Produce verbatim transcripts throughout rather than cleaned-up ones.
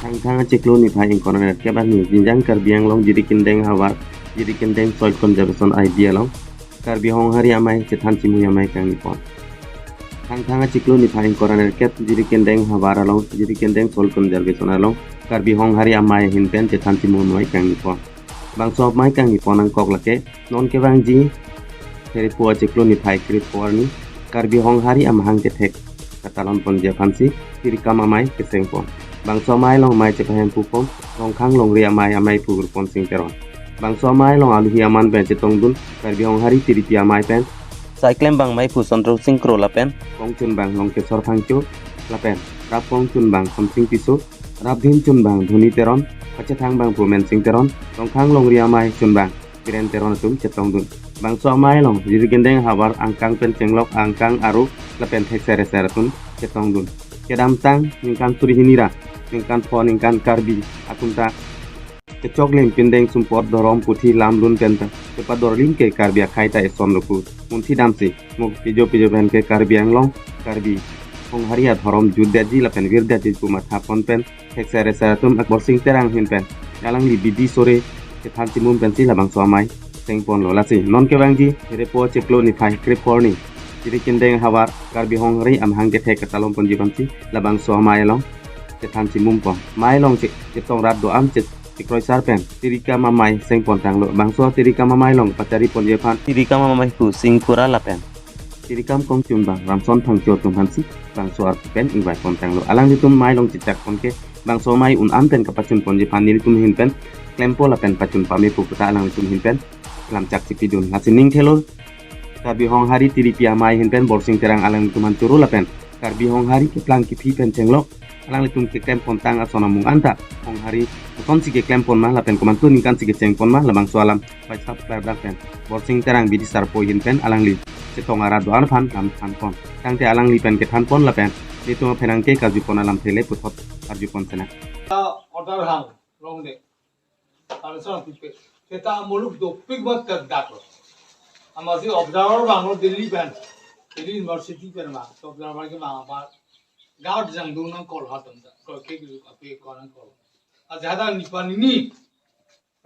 Thangthang achiklo niphai ingkoi ra nerkep arni Jinjang Karbi Anglong Jirikindeng havar, Jirikindeng Soil Conservation I B along Karbi Honghari amei chethan chimui amei kangni pon. Thangthang achiklo niphai ingkoi ra nerkep Jirikindeng havar along, Jirikindeng Soil Conservation along Karbi Honghari amei ahin pen chethan chimui amei kangni pon. Bangso amei kangni pon angkok lake non kevangji Hrepo achiklo niphai krepho arni Karbi Honghari amahang kethek katalon ponji aphansi tirikam amei keseng pon. Bangso amei along amei chepahemphu pon Rongkhang Longri amei, amei phu Rupon Sing Teron. Bangso amei along aluhi aman pen chetongdun Karbi Honghari tiripi amei pen Saiklembang amei phu Sondro Sing Kro lapen kongchunbang Longkesor Phangcho lapen rap kongchunbang Khomsing Tisso, rapdhin chunbang Dhoni Teron, pachethang bangphu Mensing Teron, Rongkhang Longri amei chunbang Biren Teron atum chetongdun. Bangso amei along Jirikindeng havar angkang pen chenglok angkang aru lapen thekser eser atum chetongdun. Kedamtang ningkan suri hini ra ningkan pho ningkan Karbi atum ta kechoklim pindeng sumpot dhorom puthi lam lun pen ta kepadorlim ke Karbi akhei ta eson lo pu munthi damsi mo pijo pijo pen ke Karbi Anglong Karbi Honghari adhorom jutdetji lapen virdetji pu matha pon pen thekser eser atum Borsing Terang ahin pen alangli bidi sore chethan chimum pensi labangso amei seng ponlo. Lasi non kevangji Hrepo achiklo niphai krepho arni Jirikindeng havar Karbi Honghari amahang kethek katalon ponji aphansi labangso amei along chethan chimum pon. Amei along che- chetong rat do-an che- chekroisar pen tirikam amei seng pon tanglo. Bangso tirikam amei along pachari ponji aphan tirikam amei phu Sing Kura lapen tirikam kongchunbang Ramson Phangcho atum aphansi bangso arpu pen ingvai pon tanglo. Alanglitum amei along chechak pon ke bangso amei un-an pen kapachun ponji aphan nelitum ahin pen klempo lapen pachun pame pu puta alanglitum ahin pen lamchak chipidun. Lasi ning thelo Karbi Honghari tiripi amei ahin pen Borsing Terang alanglitum aphan choro lapen Karbi Honghari keplang kephi pen chenglok alanglitum keklem pon tang ason amung anta Honghari kosonsi keklem pon ma lapen komantu ningkan si kecheng pon ma labangso alam paisap klardak pen Borsing Terang bidi sarpo ahin pen alangli chetong arat do-an aphan lam than pon. Tangte alangli pen kethan pon lapen nelitum apherangke karju pon alamthe le puthot arju pon sena. Order hang, wrong de. Arson pipe. Seta muluk dopik mat terdak lo. Amatsi observer bang lo Delhi pen. Delhi University pen bang. Observer ke bang apa. Guard jangdun nangkol hatum ta. Kol ke ke kape ko nangkol. Aja ada nipan ini.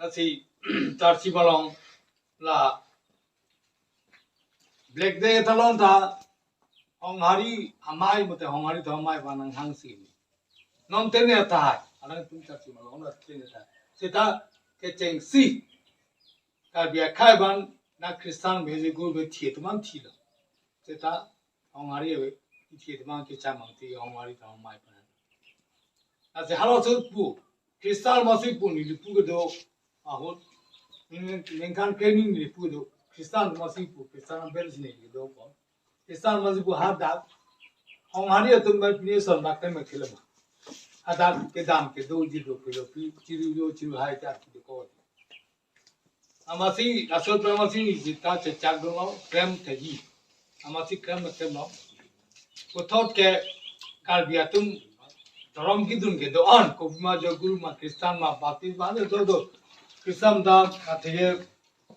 Lasi charsi balong la Black Day talon ta Honghari amei mate Honghari tho amei pa nanghangsi. Non tene tahai, alang tum charsi balong non tene tahai. Seta kechengsi Karbi akhei abang na Christian beje gur be thie atum an thilo. Seta Honghari ave thie atum an kechamang ti Honghari tho amei pa. Lasi halaso pu Christian amatsi pu neli pu kedo ahut. Ning- ningkan kre ni neli pu kedo. Christian amatsi pu Christian abel si neli kedo ko. Christian amatsi pu hadak Honghari atum bai pini son bak tem khilema. Hadak kedam kedo ji do kedo pi chiru do chiru hai ta kedo ko. Amatsi laso amatsi jita chechak dolo krem theji. Amatsi krem theji lo. Puthot ke Karbi atum dhorom kidun ke do-an, kopima jo Guru ma Christian ma Baptist ma do do. Christian da katheye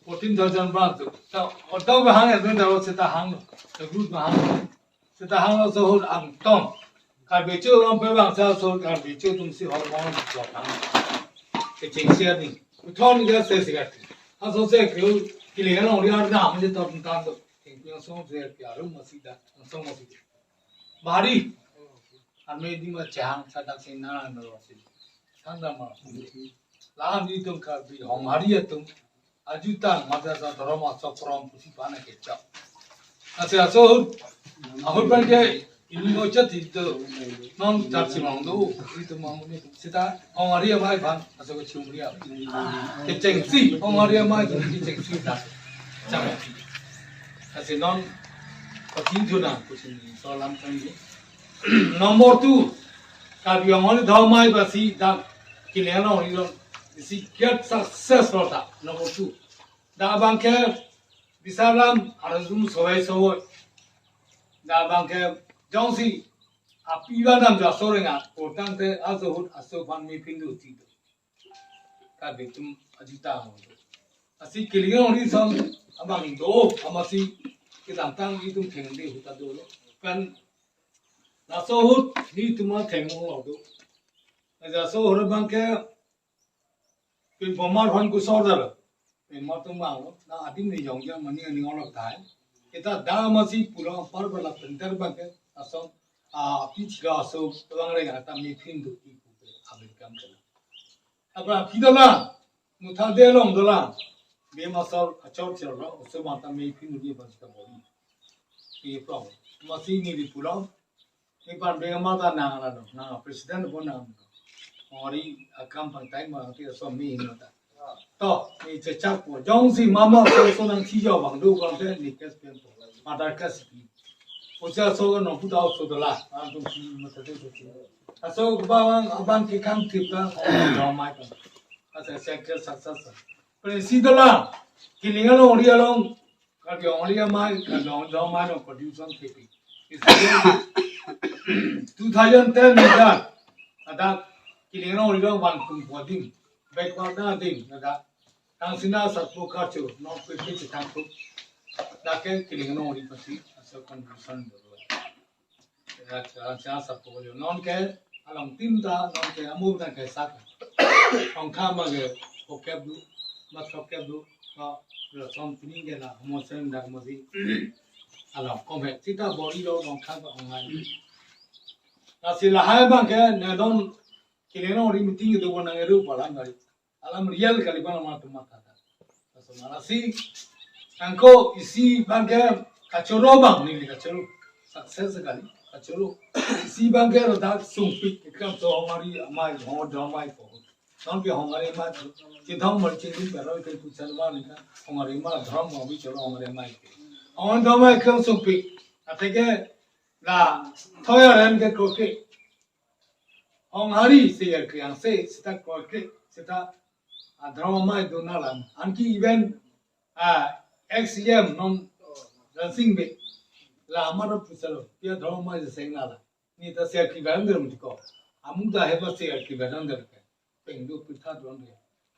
fourteen thousand branch do. Ta odo bahang edun da seta hang lo. Ta group bahang. Seta hang lo so hur ang tong. Karbi cho rom pe bang sa so Karbi cho tum si hor mong lo hang. Kechengsi ni. Uthon ga se se ga. Ha so se ke kile ga long ri ar na me to tum kan do. Keng pi so se pya ru ma si da. So ma si. Bari. Arme di ma chang sa dak se na na lo si. Thang da ma. Laham di tum Karbi Honghari atum. Ajutang madrasa dhorom asok krom pusi pana kechak. Ase aso ahut, ahut pen ke ini mo chat itu non chat si mang do itu mang ni seta Honghari amei aphan aso ke chumri a. Kechengsi Honghari amei kechengsi ta. Chang. Ase non patin juna pusi so lam kan ni. Number two, Karbi Honghari tho amei basi dak kile na ori lo si get success lo ta number two. Dak abang ke bisalam arjum sowai sowai. Dak abang ke jongsi api ba nam ja soreng a, kotang te aso ahut aso aphan me pindu ti do. Karbi atum ajita mo. Asi kile na ori sam abang do, amatsi kedamtang itum thengde ahut ta dolo. Kan laso ahut nelitum atheng mo lo do. Aja so hore bang ke pin bomar hon ku sor dal. Pin ma tung bang lo. Na adim ni jong ja mani ani olok tai. Kita da masi pulo par bala penter bang ke asom a pi chira so bang re ta mi phin du ki ku pe abin kam kena. Apa pi dola mutha de long dola. Be masal achor chero lo so bang ta mi phin du ki bang ka bori. Ki prong. Masi ni di pulo. Ni pan be ma ta nang la no, nang president bo nang. Ori akam pangtai ma ti so mi hin ta. To, ni chechak po. Jongsi mama ko so nang thi jo bang do bang te ni kes pen po. Mother kes pi. O cha so no pu dau so dola. An tum si ma ta de so si. Aso ba bang abang ke kam tip ta. Jong mai ko. Asa sector success. Pre si dola. Kiling along ri along. Karbi Anglong amei, Karbi Anglong amei no contribution thepi. Two thousand ten ni dak, adak kiling along ri along van kum po adim, backward na adim, adak tang sina sat po karcho, no pe pe chetang po. Dak ke kiling along ri pasi, aso contribution do. Ya, cha, cha, sat po yo. Non ke, along tim ta, non ke, amu ta ke sak. Ong kha ma ke, hokep du, mat hokep du, ka, la som pini ke la, mo sen dak mo si. Along, kom he, sita bori lo, ong kha ka ong ngai. Lasi lahai bang ke, ne don, kiling along ri meeting ke do nang eru palang ngai. Alam real kali bang amat matha ta. Kaso malasi, angko isi bang ke kachoro bang ni kachoro. Success kali, kachoro. Isi bang ke ladak sungpik, ikram so hongari amei, hong do amei ko. Non ke hongari amei, chithong mar chithong pero ke kuchan ma ni ka, hongari amei, dhormo bi choro hongari amei. Hong do amei ikram sungpik. Athe ke la, thoya ren ke kroke. Honghari se ya kriang se sita koi kre sita adhormo amei do na lang. Anke even a ex C M non Dancing Bey la amar pusalo pia adhormo amei se na la. Ni ta se ki ban der mutiko. Amu da he ba se ki ban der ke. Peng do pitha don de.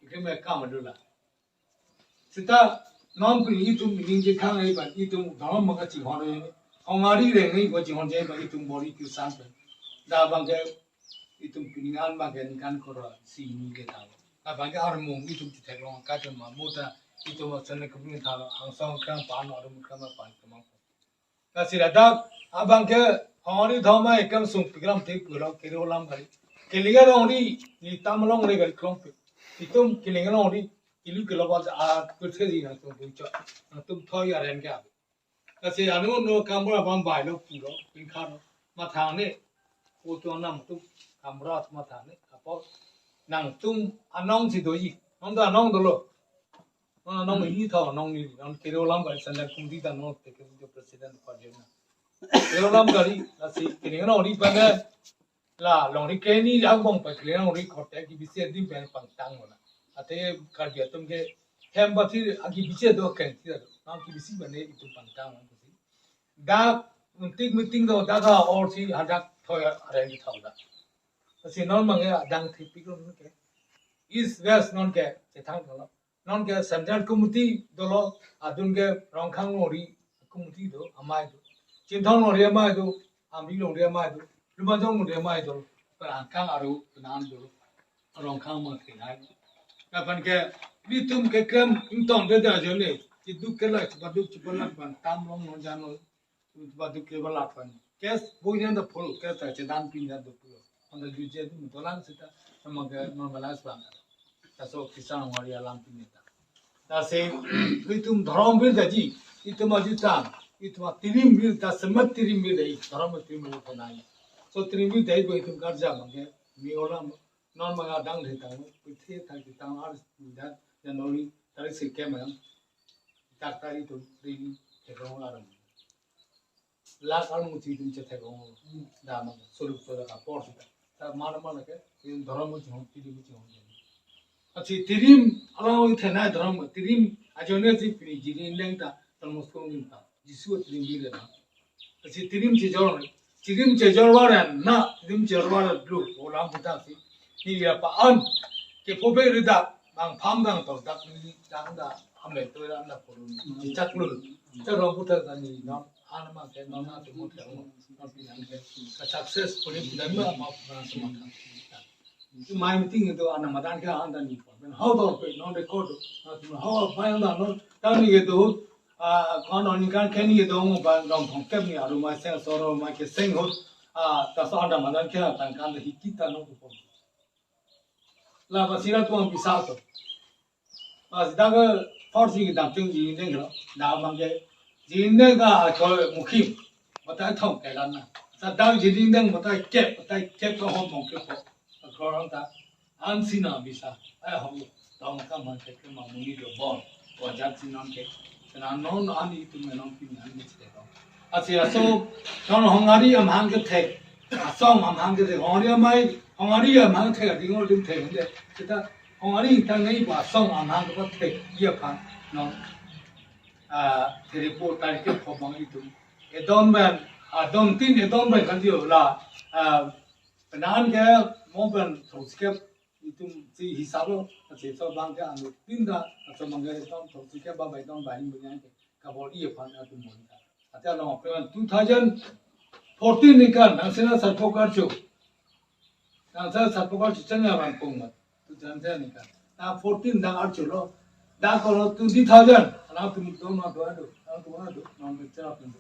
Ke me kam do la. Sita non pini itum pini je khang ai ban itum dhormo ma kachinghon ai. Honghari reng ai ko chinghon je ban itum bori kiu sang pen. Da bang ke itum pini an bang ke kan koro si ni ke ta. Da bang ke armung itum ti theklong ka chon ma mo ta itum ma chon ke pini tha lo angsong kang pan arum kang ma pan kemang. Lasi ladak abang ke honghari dhormo amei ikram sungpik ram te pulo kiri olam kali. Kiling along ri ni tam along ri kali klong pe. Itum kiling along ri kilu kilo ba a kutse ji nangtum pucho. Nangtum thoi aren ke abi. Lasi anu no kamra bang bai lo pulo pin kha lo. Mathang ne. Ko to nam tum kamra mathang ne. Apo nangtum anong si doji. Nang da anong dolo. Ah, nong ini tho, nong ini, nong kiri olam kali sandal kundi dan nong teke video president pa jena. Kiri olam kali, lasi kiri nong ri pa ne, la, long ri keni lang bong pa kiri nong ri khote ki bisi adim pen pangtang mona. Ate Karbi atum ke, hem ba thi, agi bisi do ken thi do, nang ki bisi bane itum pangtang mona si. Dak, untik meeting do, dak ha or si, hadak thoya, areng di thau dak. Lasi non mange adang thipik lo non ke. East West non ke, chethang lo. Non ke Central Committee dolo, adun ke Rongkhang along ri committee do, amei do. Chinthong along ri amei do, Amri along ri amei do, Lumajong along ri amei do, Parangkang aru penan do, Rongkhang ma kri hai. Kapan ke, itum ke kem, ingtong de da jone, iduk ke la, chipaduk, chipalat ban, tam long non jano, chipaduk ke balat ban. Kes, bo jan da phul, kes ta chedan pin jan da phul. Anda juje dum dolang sita, sama ke normalize ban. Laso kisang wari alam pinita. Lasi, itum dhormo bir daji, itum ajutang, itum atirim bir, ta semat tirim bir dai, dhormo tirim bir konai. So tirim bir dai ko itum karja mangke, mi olam, non manga dang dai tang, pithe thang kitang ar, dan, January, tarik sekem yang, tak tak itum, ring, kerong aram. Lak along muti itum chethek ong. Dam suluk suluk apor sita. Ta mana mana ke, itum dhormo chihon, tirim chihon. Achi tirim, alang oi thenai dhormo, tirim, ajone si pini jiri indeng ta, Don Bosco ning ta, Jisu tirim jiri na. Achi tirim chejor, tirim chejor waran na, tirim chejor waran dulu, olam kita si. Ni ya pa an, ke pobe rida, bang pham bang to, dak ni, dak da, amle to, dak da, purun. Chak lul. Chak rong putar tani, nam, Anama ke nona tumu ke mo, non pinang ke ka success puri pinang ma ma pura semangat. Mai meeting itu ana madan ke anda ni. Pen hau dor pe non record. Hau mai anda non tang ni itu. Ah, kon non kan ken ni itu mo ban dong thong kem ni aru mai seng soro mai ke seng hot. Ah, ta so anda madan ke tang kan hi kita no ko. La ba sira tuang bisa to. Ba sida ke force ni dam ting ji deng lo. Da mang ke ji deng ka ko mukhim. Ba ta thong ke lan na. Sa dam ji deng ba ta kep, ba ta kep ko hom mong ke ko. Ko rang ta an sina bisa. Ai hom dong ka man ke ke ma muni do bon. Ko jat sinan ke. Kana non ani tu me non pin an ni se ko. Asi aso non Hongari amhang kethek. Asong amhang kethek. Hongari amai, Hongari amhang thek, ading ol dim thek. Kita Hongari tang ngai ba asong amhang kethek. Iya phan non. Ah, theripo tarike phobang itum. Edon ben, adon tin edon ben kan dio la. Ah, penan ke mo ben thongsikep itum si hisab lo, si so bang ke anu tin da, so bang ke edon thongsikep ba bai don ba hin bunya ke. Kabor iya phan atum mon ka. Ate along apre two thousand fourteen ni kan, nang sena sarpo karcho. Nang sena sarpo karcho chang ya ban pung mat. Two thousand ni kan. Na fourteen dang archo lo. Da kono twenty thousand. Ana tum do ma do ado. Ana tum ado. Nang bicara tum.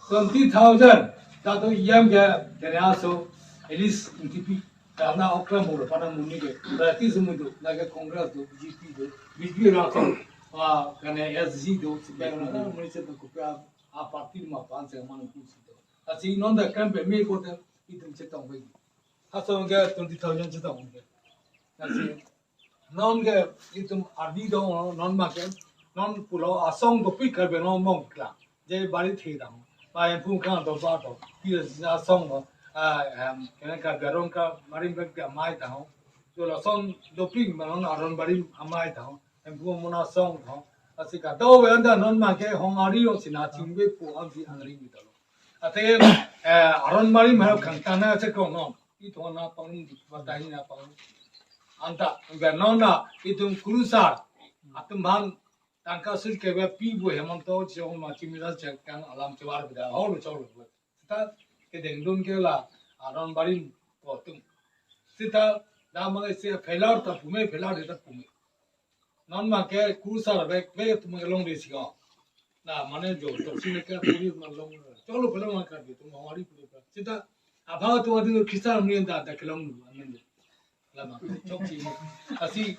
Twenty thousand. Da to yam ke, kene aso, at least N T P. Karena okra mur pada muni ke, berarti semua itu, lagi Congress itu, B J P itu, B J P orang tu, ah, karena S G itu, sebagai orang kan, muni se tu kupra, ah, parti ma pan se mana kursi itu. Asi non da kan pe me ko te, itu chetong pe. Aso ke twenty thousand chetong pe. Asi non ke itum ardi do non ma ke non pulo asong dopik Karbi Anglong mong kla. Je bari the dang. Ba yang pung kang do ba do. Pi asong do. Ah, em, kena ka garong ka marim ka mai ta ho. Jo la asong dopik ma non aron barim amai ta ho. Em pung mona asong ho. Asi ka do we anda non ma ke Hongari o sina chingbe pu am si angring bita lo. Ate, eh, aron barim ha kang tana che kong non. Ito na pang di patai na pang. Anta, ga non na itum kurusar. Atum han tangka sul ke ba pi bu Hemanta chong ma chimira che kang alam chewar bida hol chol. Sita kedengdun ke la aron barim ko tum. Sita da mang se phelar ta pume, phelar ta pume. Non ma ke kurusar bek bek tum ke long de si ko. Na mane jo to si ke puri ma long. Cholo phelar ma ka de tum hawari puri pa. Sita abha to adi Christian mien da da kelong nu amen. Lama chokche. Asi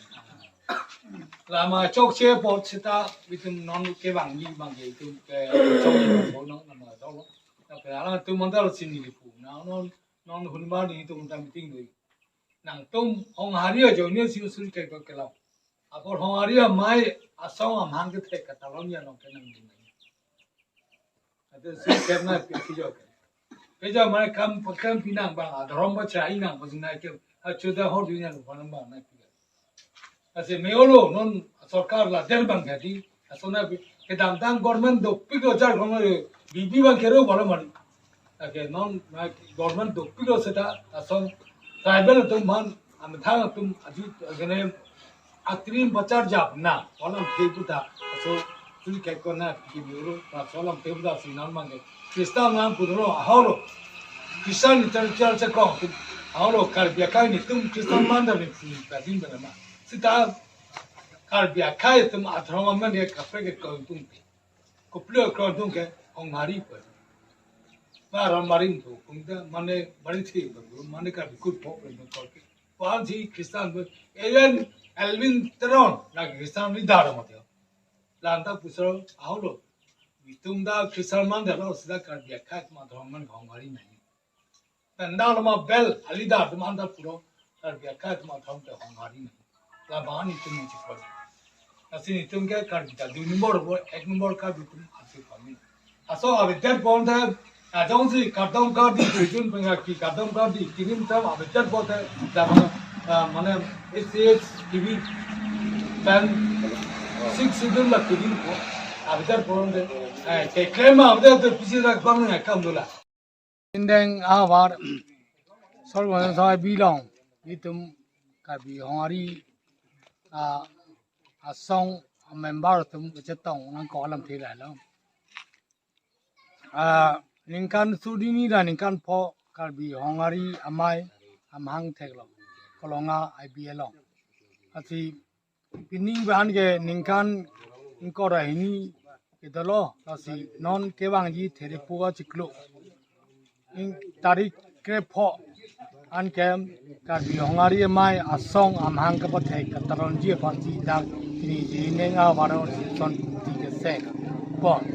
lama chokche po sita itum non ke bang ni bang ke itum ke chokche po non nama dolo. Na pe ala tum mandal sini lipu. Na non non hunbar ni itum ta meeting doi. Nangtum Honghari ajoine si suri ke ko kelang. Apor Honghari amai asong amhang kethek katalon ya nong kenang ding. Ate si kena pi kijo ke. Kejo mane kam pakam pinang bang adrom ba chai nang ba sinai ke. Achuda hor dunia lu panang bang nai pi. Ase me-olo non sorkar la der bang jadi. Asona kedamtang government dopik lo jar government bibi bang kero bala mari. Ake non na government dopik lo seta asong tribal atum man amthang atum aju agene atrim bachar jap na walam ke puta aso tuli kai kona ki muru na solam ke puta si non mange Kristan nam pudro ahoro Kristan ni char char chakong ahoro Karbi akai ni tum Kristan mandar ni pudin padin bana ma sita Karbi akai tum adhorma man ya kapre ke kong tum ke. Koplio kong tum ke Honghari pe. Ma ram marim tu kum ta mane bari thi ba mane Karbi kut pok pe kol ke. Pan si Kristan pe Ellen Elwin Teron na Kristan ni dar ma te. Lanta pusro aholo. Itum da Kristan mandar lo sida Karbi akai tum adhorma man Honghari nahi. Tanda lama bel alida teman ta puro Karbi akai teman tham te Honghari na. Lama ni tum ni chikor. Asi ni tum ke Karbi ta dui number bo ek number Karbi tum asi kami. Aso abejar pon te ajong si kadom Karbi tujun penga ki kadom Karbi kirim tam abejar pon te lama ah, mane S C S T V pen six schedule la kirim ko abejar pon te eh ke klem abejar te pisi rak bang ne kam dola. Indeng ahavar sorgon soi bilong itum Karbi Honghari a asong a member atum kachetong nangkok alam thilai lo. A ningkan suri ni ra ningkan pho Karbi Honghari amai amhang thek lo. Kolonga I B along. Lasi pining bahan ke ningkan ingkoi ra hini kedolo, lasi non kevangji Theripo achiklo. Ing tarik krepho anke Karbi Honghari Amei Asong Amahang kapathek kataronji aphansi dak pini jining avaro Sison Committee keseng pon.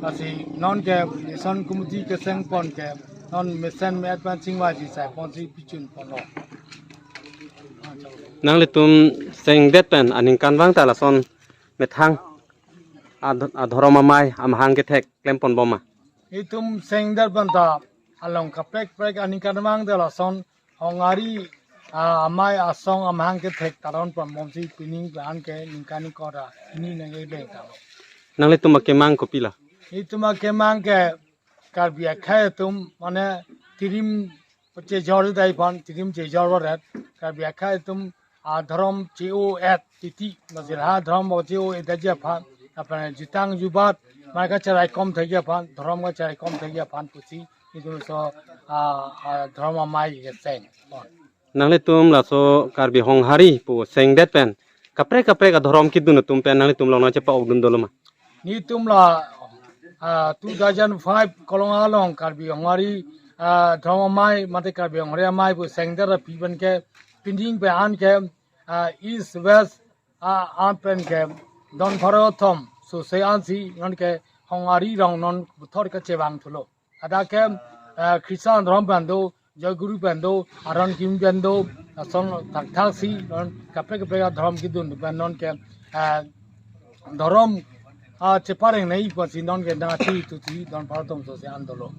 Lasi non ke Sison Committee keseng pon ke non mesen me-et pen chingvaiji sai ponsi pichun ponlo. Nanglitum sengdet pen aningkanvang ta lason methang ad-, adhorom amei amahang kethek klem ponbom ma? Itum sengdet pen ta along kaprek kaprek aningkanvang ta lason Honghari, ah, Amei Asong Amahang kethek taron ponbomsi pining bahan ke ningkan ingkoi ra hini nangkevang tanglo. Nanglitum akemang kopilo? Itum akemang ke Karbi akhei atum mane tirim chejor dai aphan, tirim chejor varet, Karbi akhei atum adhorom che-o-et titi, lasi ha dhorom bo che-o-et daji aphan, aphan jutang jubat, mai kacheraikom thekji aphan, dhorom kacheraikom thekji aphan pusi, itum laso, ah, ah, adhorom amei keseng. Nanglitum laso Karbi Honghari pu sengdet pen kaprek kaprek adhorom kedun atum pen nanglitum along nangchepa-okdun dolo ma? Netum la, ah, two thousand five Kolonga along Karbi Honghari, ah, adhorom amei mate Karbi Honghari Amei pu sengdet aphi pen ke pining bahan ke, ah, East West, ah, an pen ke don pharo thom sose ansi non ke Honghari rong non puthot kachevang thulo. Hadak ke, ah, Christian adhorom pen do, Joy Guru pen do, Aron Kimi pen do, lason thakthak si non kaprek kaprek adhorom kedun pen non ke, ah, dhorom, ah, cheparengnei aphansi non ke nangchethusi don pharo thom sose an dolo.